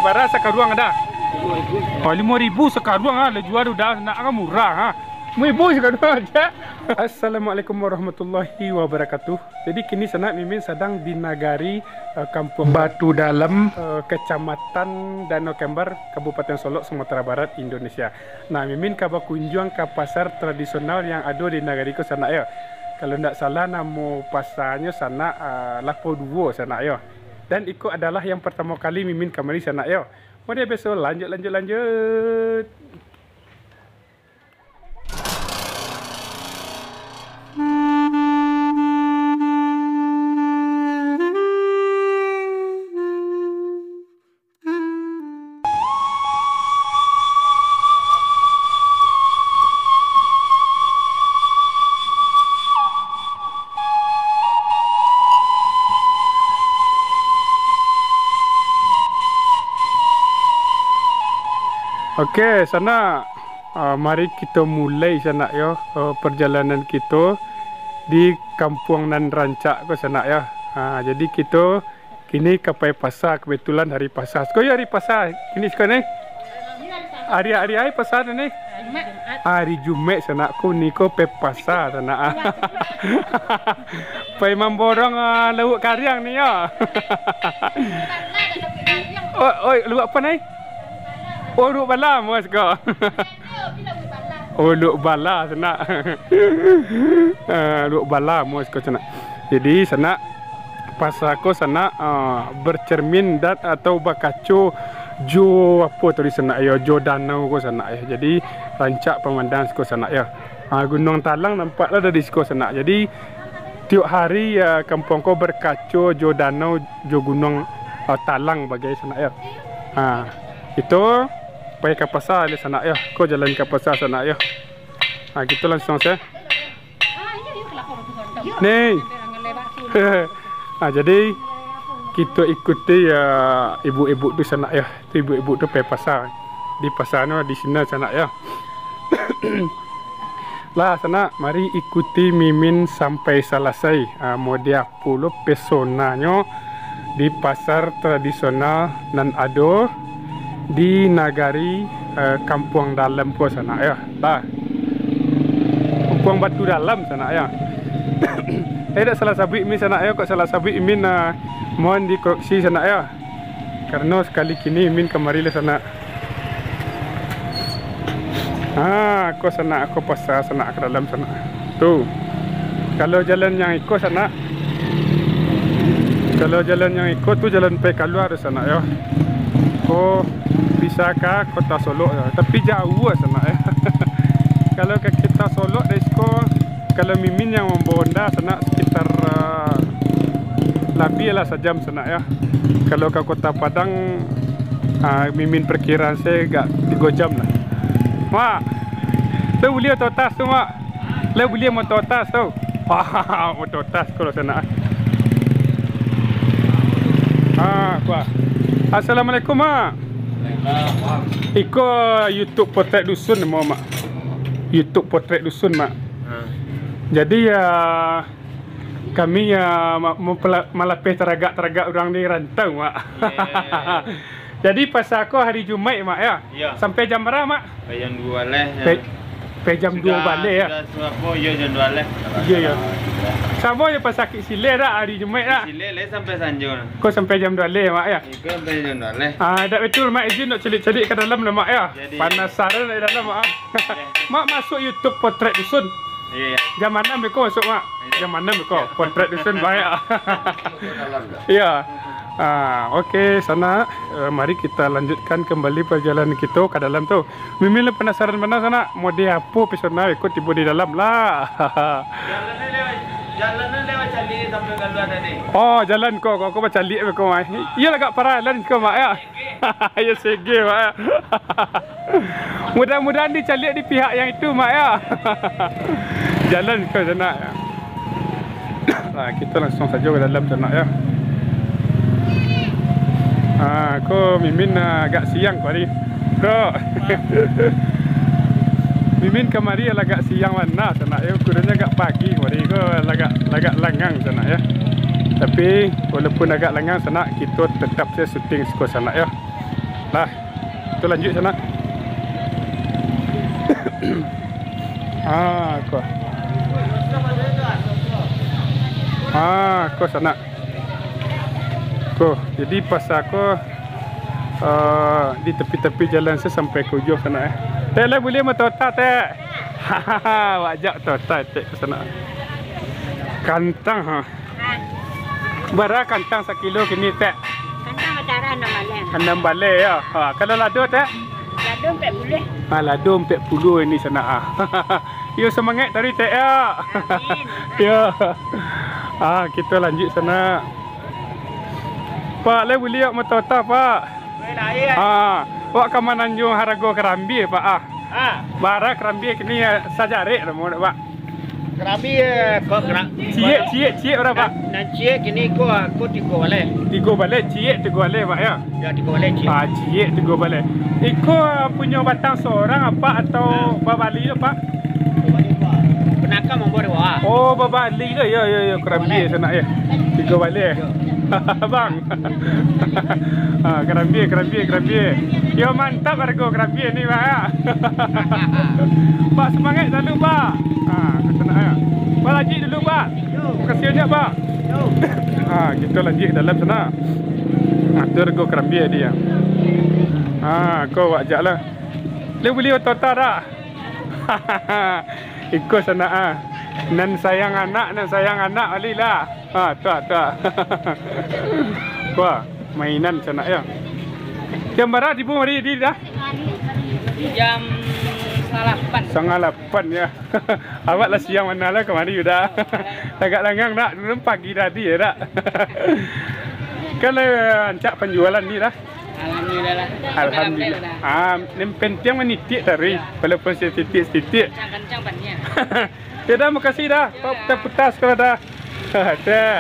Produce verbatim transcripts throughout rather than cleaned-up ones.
Bara sakaruang ado? Oh, limo ribu sakaruang ah, lah jua tu dah, nak kan murah ha. Limo ribu sakaruang aja. Assalamualaikum warahmatullahi wabarakatuh. Jadi kini sanak Mimin sadang di nagari, eh, Kampuang Batu Dalam, eh, Kecamatan Danau Kembar, Kabupaten Solok, Sumatera Barat, Indonesia. Nah, Mimin ka bakunjuang ka pasar tradisional yang ado di nagari ko sanak yo. Kalau ndak salah namo pasanyo sanak, eh, Lapo Duo sanak yo. Dan iko adalah yang pertamo kali Mimin kamari sanak yo. Mode biaso, lanjut, lanjut, lanjut. Oke, sanak. Ah, mari kito mulai sanak yo, eh, perjalanan kito di kampuang nan rancak ko sanak yo. Ah, jadi kito kini ka pai pasa, kebetulan hari pasa. Siko yo hari pasa kini siko ni. Hari, hari ai pasa ni? Hari Jumaik sanak, ko ni ko pai pasa sanak. Pai mamborong, ah, lauak kariang ni yo. Oi, oi, lauak apo ni? Oh, lauak bala, muas ko. Oh, lauak bala sanak. Ah, lauak bala, muas ko sanak. Jadi sanak, pasa ko sanak, ah, bercermin dan atau bakaco jo apo tadi sanak yo, jo danau ko sanak yo. Jadi rancak pamandang siko sanak yo. Ah, Gunuang Talang nampak lah dari siko sanak. Jadi tiok hari, ah, kampuang ko bakaco jo danau jo Gunuang, ah, Talang bagai sanak yo. Ah, kito pai ka pasa lai sanak yo. Ko jalan ka pasa sanak yo. Ah, kito langsuang se. Ni. Ah, jadi kito ikuti, ah, ibu-ibu tu sanak yo. Tu ibu-ibu tu pai pasa. Di pasa no di siko sanak yo. Lah sanak, mari ikuti Mimin sampai salasai. Ah, mode apo lo pesonanyo di pasar tradisional nan ado di nagari, eh, Kampuang Dalam ko sanak yo. Lah. Kampuang Batu Dalam sanak yo. Eh, dak salah sabuik Mimin sanak yo, kok salah sabuik Mimin, ah, mohon dikoreksi sanak yo. Karano sakali kini Mimin kamari lah sanak. Ha, ko sanak, ko pasa sanak ka dalam sanak. Tu. Kalau jalan yang iko sanak. Kalau jalan yang iko tu jalan pai kalua tu sanak yo. Ko bisa ka Kota Solok yo. Tapi jauah sanak yo. Kalau ka Kota Solok dari siko, kalau Mimin yang mambawa Honda sanak sekitar, ah, labiah lah sajam sanak yo. Kalau ka Kota Padang, ah, Mimin perkiraan se agak tigo jam lah. Mak, tu buliah motor tas tu, Mak. Lah buliah motor tas tu. Wah, motor tas kalau sanak. Ah, kuah. Assalamualaikum, Mak. Iko YouTube Potret Dusun, Mak. YouTube Potret Dusun, Mak. Ha. Jadi, ya, kami, ya, ma-, mempela-, malapeh taragak-taragak urang di rantau, Mak. Iya, iya, iya. Jadi, pasa ko hari Jumaik, Mak, ya? Iya. Sampai jam bara, Mak? Sampai jam duo baleh, ya. Sampai, sampai jam duo baleh, ya? Sudah, sudah, apo, iya, jam duo baleh. Iya, iya. Samo jo pasa Kik Sileh dak hari Jumaik dak? Kik Sileh lai sampai sanjo. Ko sampai jam duo baleh, Mak, ya? Iko sampai jam duo baleh. Ah, dak batua, Mak, izin nak caliak-caliak ka dalam lah, Mak, ya? Jadi. Panasaran dari dalam, Mak. Iya. Mak masuk YouTube Potret Dusun. Iya, iya. Jam anam beko masuk, Mak. Iya. Jam anam beko. Iya. Potret Dusun baik. Iya. Ah, oke, sanak. Eh, mari kita lanjutkan kembali perjalanan kita ke dalam tu. Mimin lah penasaran bana, sanak. Mode apo pesona iko tibo di dalam lah. Jalan ni lewat, jalan ni lewat caliak sampai kalua tadi. Oh, jalan ko, ko, ko bacaliak ko, Mak. Iyo lah agak parah jalan ko, Mak, ya. Ya, sege, Mak, ya. Mudah-mudahan dicaliak di pihak yang itu, Mak, ya. Jalan ka sanak, ya. Nah, kita langsung saja ke dalam sanak, ya. Ah, ko Mimin, ah, agak siang ko hari. Bro. Mimin kamari lah agak siang bana sanak, ya. Ukurannya agak pagi ko hari ko, lah agak, lah agak langang sanak, ya. Tapi walaupun agak langang sanak, kita tetap saja syuting siko sanak, ya. Lah, tu lanjuik sanak. Ah, ko. Ah, ko sanak. Ko, jadi pasar ko, eh, di tepi-tepi jalan se sampai ka ujuang sanak, eh. Tek, lai buliah motor otak, Tek? Hahaha, wak jak motor otak, Tek, ka sanak. Kantang, ha. Bara kantang sakilo kini, Tek? Kantang bara anam baleh. Anam baleh, yo. Ha, kalau lado, Tek? Lado ampek puluah. Ah, lado ampek puluah ini sanak, ah. Yo, semangat tadi, Tek, yo. Amin. Yo. Ah, kito lanjuik sanak. Pak, lai buliah motor otak, Pak? Buliah lah, yo. Ah, wak ka mananjuang harago karambia, Pak, ah. Ah. Bara karambia kini, ah, sajarek namo, Pak? Karambia, eh, ko kera-, ciek, ciek, ciek bara, Pak? Nan, nan ciek kini ko, ko tigo baleh. Tigo baleh, ciek tigo baleh, Pak, yo? Yo, tigo baleh ciek. Ah, ciek tigo baleh. Iko punyo batang sorang apak atau babali tu, Pak? Babali, Pak. Penakam ambo di bawah. Oh, babali tu, yo, yo, yo, karambia sanak, yo. Tigo baleh. Yo. Bang. Ah, karambia, karambia, karambia. Yo, mantap harago karambia ni, Pak, yo. Pak, semangat selalu, Pak. Ah, ka sanak, yo. Pak, lanjuik dulu, Pak. Makasih banyak, Pak. Ah, kito lanjuik ka dalam sanak. Ah, tu harago karambia tadi, yo. Ah, ko wak jak lah. Lai buliah motor otak dak? Iko sanak, ah. Nan sayang anak, nan sayang anak balilah. Ah, tu, tu. Wah, mainan sanak, yo. Jam bara tibo mari tadi dah? Jam satangah lapan. Satangah lapan, yo. Awak lah siang bana lah kamari, Uda. Agak langang dak? Dulu pagi tadi, yo dak? Kan lah rancak panjualan ni dah. Alhamdulillah. Alhamdulillah. Ah, yang penting manitiak tadi, walaupun setitik-setitik. Kencang-kencang bannya. Yo dah, makasih dah. Yo, dah. Putar-putar sekolah dah. Dah.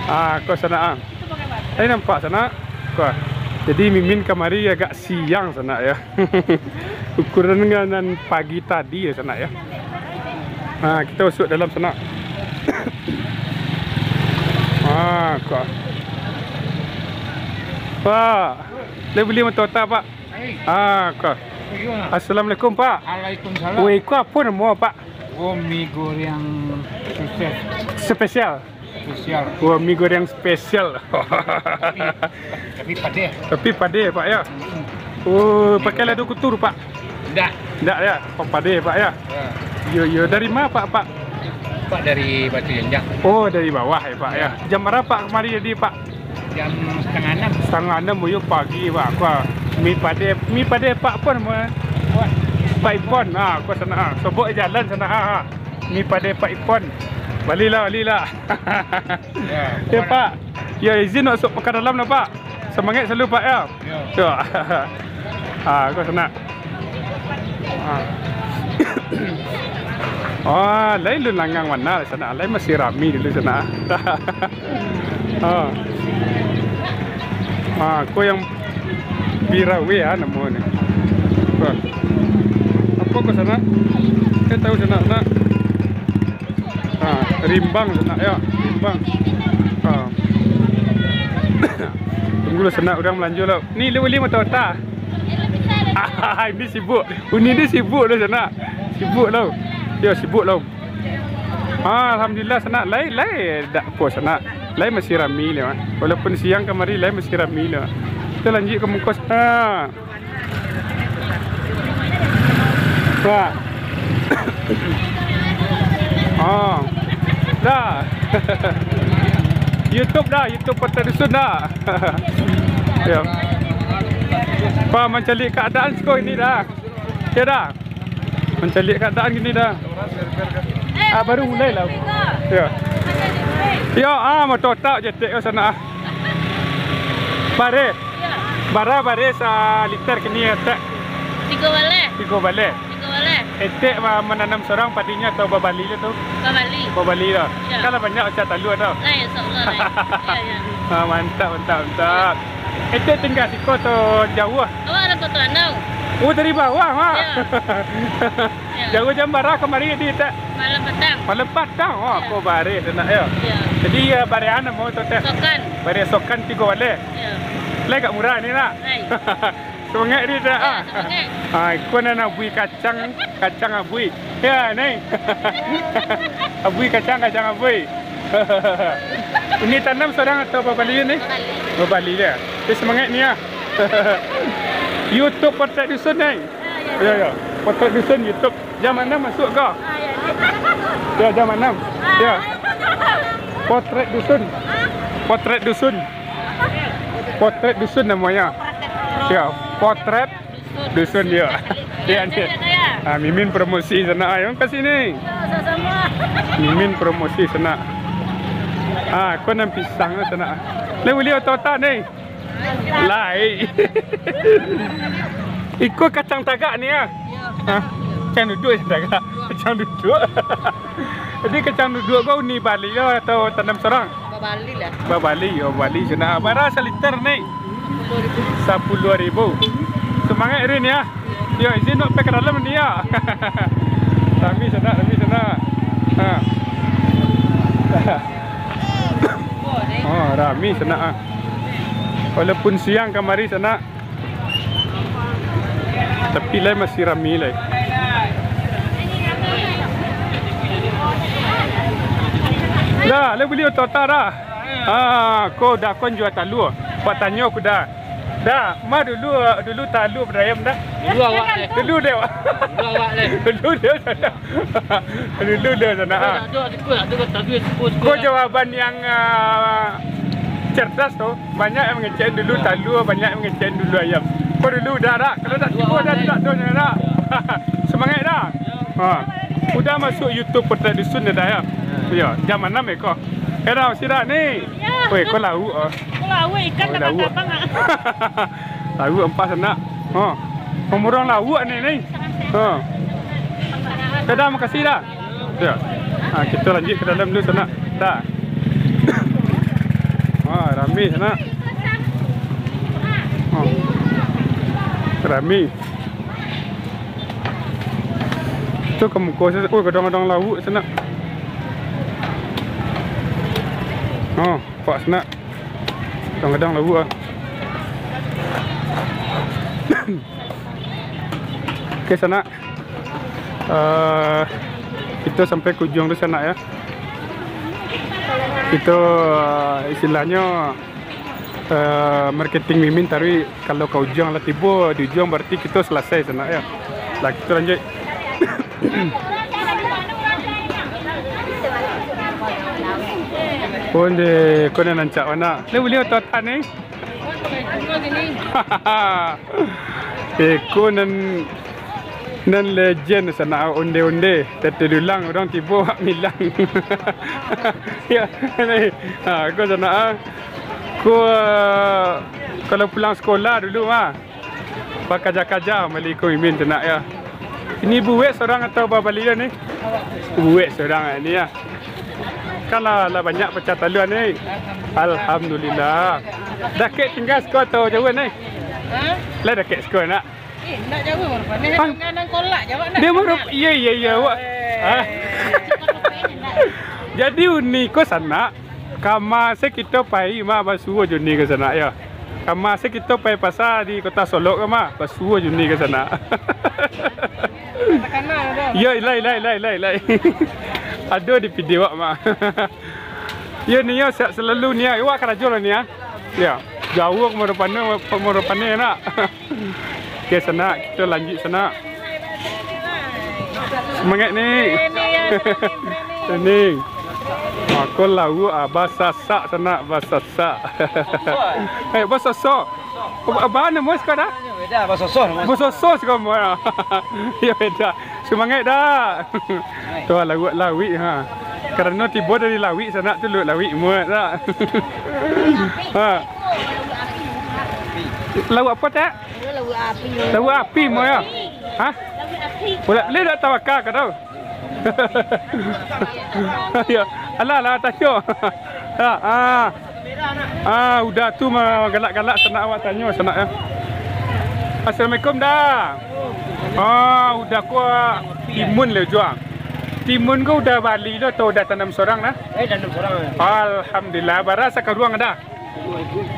Ah, ko sanak, ah. Tadi nampak sanak. Ko. Jadi Mimin kamari agak siang sanak, yo. Ukuran dengan nan pagi tadi, yo, sanak, yo. Ha, kito masuak dalam sanak. Ha, ko. Pak, lai buliah motor otak, Pak? Hai. Ha, ko. Assalamualaikum, Pak. Waalaikumsalam. Woi, ko apo namo, Pak? Oh, mi goreng spesial. Spesial? Spesial. Wah, mi goreng spesial. Tapi, tapi padeh. Tapi padeh, Pak, yo? Mm-mm. Oh, pakai lado kutu, Pak? Ndak. Ndak, yo? Oh, padeh, Pak, yo? Yo. Yo, yo. Dari ma, Pak, Pak? Pak dari Batu Janjang. Oh, dari bawah, yo, Pak, yo? Yo. Jam bara, Pak, kamari tadi, Pak? Jam satangah anam. Satangah anam, yo, pagi, Pak. Ko, mi padeh, mi padeh, Pak, apo namo? Pak Ipon. Ha, ko sanak, ha. Sobok jalan sanak, ha, ha. Mi padeh Pak Ipon. Balilah, balilah. Yo, Pak. Yo, izin nak masuak ka dalam dah, Pak. Semangat selalu, Pak, yo. Yo. Yo. Ah, ko sanak. Ah. Ah, lai lun langang bana sanak. Lai masih rami dulu sanak. Ah. Ah, ko yang Birawe, ah, namo ni. Wah. Apo ko sanak? Kau tahu sanak, sanak? Ha, rimbang sanak, yo, rimbang. Ha. Tunggu lah sanak, urang balanjo lah. Ni, lai buliah motor otak? Ah, ini sibuk. Uni ni sibuk lah sanak. Sibuk lah. Yo, sibuk lah. Ah, alhamdulillah sanak, lai, lai dak apo sanak. Lai masih rami lah, ah. Walaupun siang kamari, lai masih rami lah. Kito lanjuik ka muko sanak. Wah. Oh. Dah. YouTube dah, YouTube Kota Dusun dah. Yo. Pak, mancaliak keadaan siko ini dah. Yo dah. Mancaliak keadaan kini dah. Ah, baru mulai lah. Yo. Yo, ah, motor otak jetek ko sanak, ah. Bareh. Bara bareh saliter kini, Tek? Tigo baleh. Tigo baleh. Tigo baleh. Etek ma-, mananam sorang padinyo atau babali lah tu? Babali. Babali lah. Yo. Kan lah banyak ocak talua tu. Lah, insyaallah lah. Yo, yo. Ah, mantap, mantap, mantap. Etek tingga siko atau jauah? Awak dari Koto Andau. Oh, dari bawah, Mak. Yo. Yo. Jauah jam bara kamari di, Tek? Malam patang. Malam patang. Oh, yo. Ko bareh sanak, yo. Yo. Jadi, yo, barehan namo tu, Tek? Sokan. Bareh sokan tigo baleh. Yo. Lai agak murah ni nak. Hai. Semangat ni nak. Ya, ah. Semangat. Ah, iko nan abuih kacang, kacang abuih. Ya, ni. Abuih kacang, kacang abuih. Uni tanam sorang atau babali ni? Babali. Babali je. Okey, semangat ni ah. YouTube Potret Dusun ni. Ah, ya. Ya, ya. Potret Dusun YouTube. Jam anam masuk ko? Ah, ya, ya. Ya, jam anam. Ah. Ya. Potret Dusun. Ah. Potret Dusun. Potret Dusun namanya. Ya, Potret Dusun dia. Ya, dia. Ah, Mimin promosi sanak. Ayo ka sini. Mimin promosi sanak. Ah, ko nan pisang sanak. Lai buliah otak-otak ni. Lai. Iko kacang tagak ni ah. Hah? Kacang duduak tagak. Kacang duduak. Jadi kacang duduak ko uni bali lo atau tanam sorang? Babali lah. Babali, yo babali sanak. Bara saliter ni? Sapuluah ribu. Sapuluah ribu. Semangat Rin ya. Yo, izin nak pai ka dalam ni ya. Rami sanak, rami sanak. Ha. Oh, rami sanak ah. Walaupun siang kamari sanak, tapi lai masih rami lai. Dah, lai buli otak-otak dah. Ah, ko dah ko jua talua. Buat tanyo ko dah. Dah, mah dulu, dulu talua badayam dah. Dulu awak deh. Dulu deh. Dulu awak deh. Dulu deh sanak. Dulu deh sanak ah. Ado, ado, ado, ado, ado, ado. Ko jawaban yang ah, cerdas tu. Banyak yang mangecek dulu talua, banyak yang mangecek dulu ayam. Ko dulu udah dak? Kalau dak tibo dah, dak ado nyo dak. Semangat dah. Ha. Udah masuk YouTube Potret Dusun dah, dah ya? Ya, jam anam ya ko. Eh dah, masih dah ni. Ya. Weh, ko lauak ah. Ko lauak, ikan dah lauak. Matang ah. Lauak ampas sanak. Ha. Pamurang lauak ni, ni. Ha. Dah, dah, makasih dah. Ya. Ha, kito lanjuik ka dalam dulu sanak. Dah. Ha, rami sanak. Ha. Rami. Tu ka muko sanak. Oh, gadang-gadang lauak sanak. Ha, pak sanak. Gadang-gadang lauak ah. Oke sanak. Eh, kito sampai ka ujuang tu sanak ya. Kito eh, istilahnyo eh, marketing Mimin taruih kalau ka ujuang lah tibo di ujuang, berarti kito salasai sanak ya. Lah kito lanjuik. Pun di ko nan rancak sanak. Ni buliah otak-otak ni. Iko nan, nan legend sanak onde-onde. Tete dulang urang tibo wak milang. Ya, ni. Ha, ko sanak ah. Ko ah, kalau pulang sekolah dulu mah. Bakaja-kaja mali ko Mimin tu nak ya. Ini buek sorang atau babali dah ni? Buek sorang ni ya. Kan lah, lah banyak pacah talua ni. Alhamdulillah. Dakek tingga siko atau jauah ni? Ha? Lah dakek siko nak? Eh, nak jauah baru pandai. Hah? Dengan nang kolak jawab nak. Dia baru, iya, iya, iya, awak. Eh. Ah. Jadi uni ko sanak, kama se kito pai mah basuo jo uni ko sanak ya. Kama se kito pai pasa di Kota Solok ko mah, basuo jo uni ko sanak. Takana dah. Yo, lai, lai, lai, lai, lai. Ado di video awak mah. Yo, ni yo, sehat selalu ni ya. Awak karajo lah ni ya. Ya, jauah ka Muarapanda, Muarapanda nak. Oke, sanak, kito lanjuik, sanak. Semangat ni. Training. Mako lauak ah, basasak, sanak, basasak. Eh, basoso. Apa, apa namo siko dah? Beda, basoso namo. Basoso siko namo. Ya, beda. Semangat dah. Tu lauak lawik ha. Karano tibo dari lawik sanak tu lauak lawik muat dah. Ha. Lauak apa tak? Lauak api. Lauak api muat ya. Ha? Lauak api. Boleh, boleh tak tawakal kau tahu? Ya. Alah, alah, tanyo. Ha, ah. Ah, udah tu mah galak-galak sanak awak tanyo sanak ya. Assalamualaikum dah. Ah, udah ko timun le jual. Timun ko udah bali lo atau udah tanam sorang dah? Eh, tanam sorang. Alhamdulillah, bara sakaruang dah.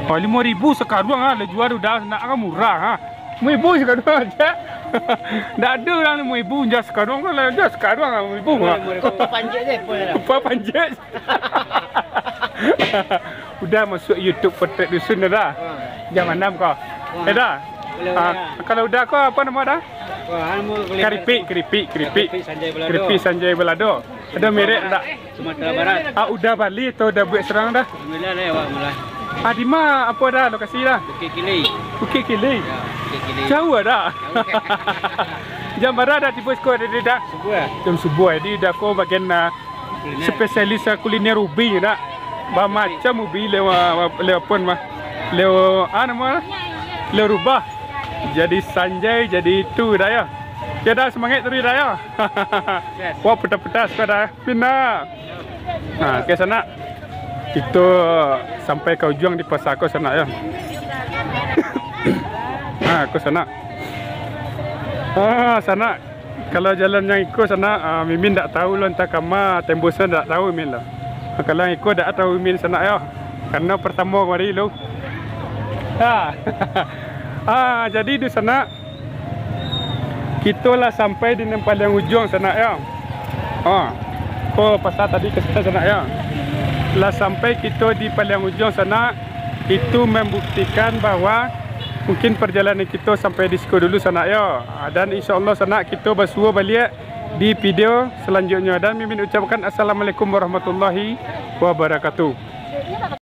Oh, limo ribu sakaruang ah, lah jua udah nak kan murah ah. Limo ribu sakaruang aja. Ndak ada urang limo ribu unja sakaruang kan, lah unja sakaruang ah, limo ribu ah. Apa panjat je, apa dah? Apa panjat? Udah masuk YouTube Potret Dusun dah? Ha. Jam anam kau? Wah. Eh dah? Boleh, ah, boleh. Kalau udah kau apa nama dah? Wah, anu, boleh. Keripik, keripik, keripik. Keripik Sanjai Balado. Keripik Sanjai Balado. Ada merek tak? Sumatera Barat. Ah, udah bali atau udah buek surang dah? Alhamdulillah lah, awak malah. Ah, di ma apo dah lokasi dah? Bukik Kili. Bukik Kili. Ya, Bukik Kili. Jauh dah. Jauh. Jam bara dah tibo siko dah? Subuh lah. Jam subuh, jadi dah ko bagian, ah, kuliner. Spesialis, ah, kuliner ubi dah. Bamacam ubi lewat, lewat pun mah. Lewat, ah, nama? Lewat rubah. Jadi Sanjai, jadi itu dah ya. Ya dah, semangat terus dah ya. Yes. Wah, pedas-pedas kau dah. Pina. Ha, oke, sanak. Kito sampai ka ujuang di pasa ko, sanak, yo. Ha, ko, sanak. Ha, sanak. Kalau jalan nan iko, sanak, ha, Mimin ndak tahu lo antah kama tembusnyo, ndak tahu Mimin lo. Ha, kalau nan iko ndak tahu Mimin, sanak, yo. Karano pertamo kamari lo. Ha. Ha, jadi tu, sanak. Kito lah sampai di nan paliang ujuang, sanak, yo. Ha, ko pasa tadi ka sinan, sanak, yo. Lah sampai kito di paliang ujuang, sanak. Itu membuktikan bahwa mungkin perjalanan kito sampai di siko dulu, sanak, yo. Ha, dan insya Allah, sanak, kito basuo baliak di video selanjutnyo. Dan Mimin ucapkan assalamualaikum warahmatullahi wabarakatuh.